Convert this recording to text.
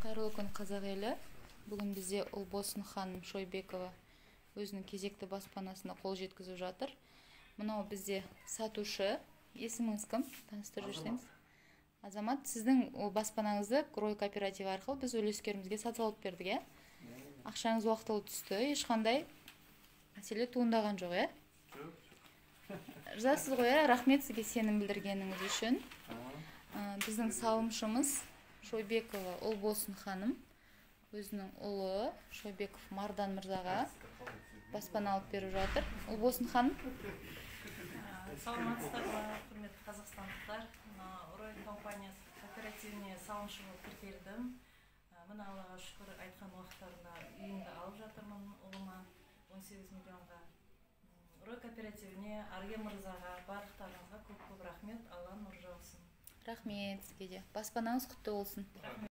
Қайырлы күн, қазақ елі! Бүгін бізде Ұлбосын ханым Шойбекова өзінің кезекті баспанасына қол жеткізіп жатыр. Мынау бізде сатушы. Есіміңіз кім, таныстырып жіберсеңіз? Азамат. Сіздің ол баспанаңызды Рой кооперативі арқылы біз үлескерімізге сатып алып бердік, иә? Ақшаңыз уақытылы түсті, ешқандай мәселе туындаған жоқ, иә? Жоқ. Ризасыз ғой, иә? Рахмет сізге сенім білдіргеніңіз үшін. Біздің салымшымыз Шойбекова Ұлбосын ханым өзінің ұлы Шойбеков Мардан мырзаға баспана алып беріп жатыр. Ұлбосын ханым. Саламатсыздар ма, құрметті қазақстандықтар! Мына Рой компаниясы кооперативіне салымшы болып тіркелдім. Міне, Аллаға шүкір, айтқан уақыттарында үйімді алып жатырмын ұлыма 18 миллионға. Рой кооперативіне, Арген мырзаға, барлықтарыңызға көп көп рахмет. Алла нұр жаусын. Рахмет сізге де, баспанаңыз құтты болсын! Рахмет.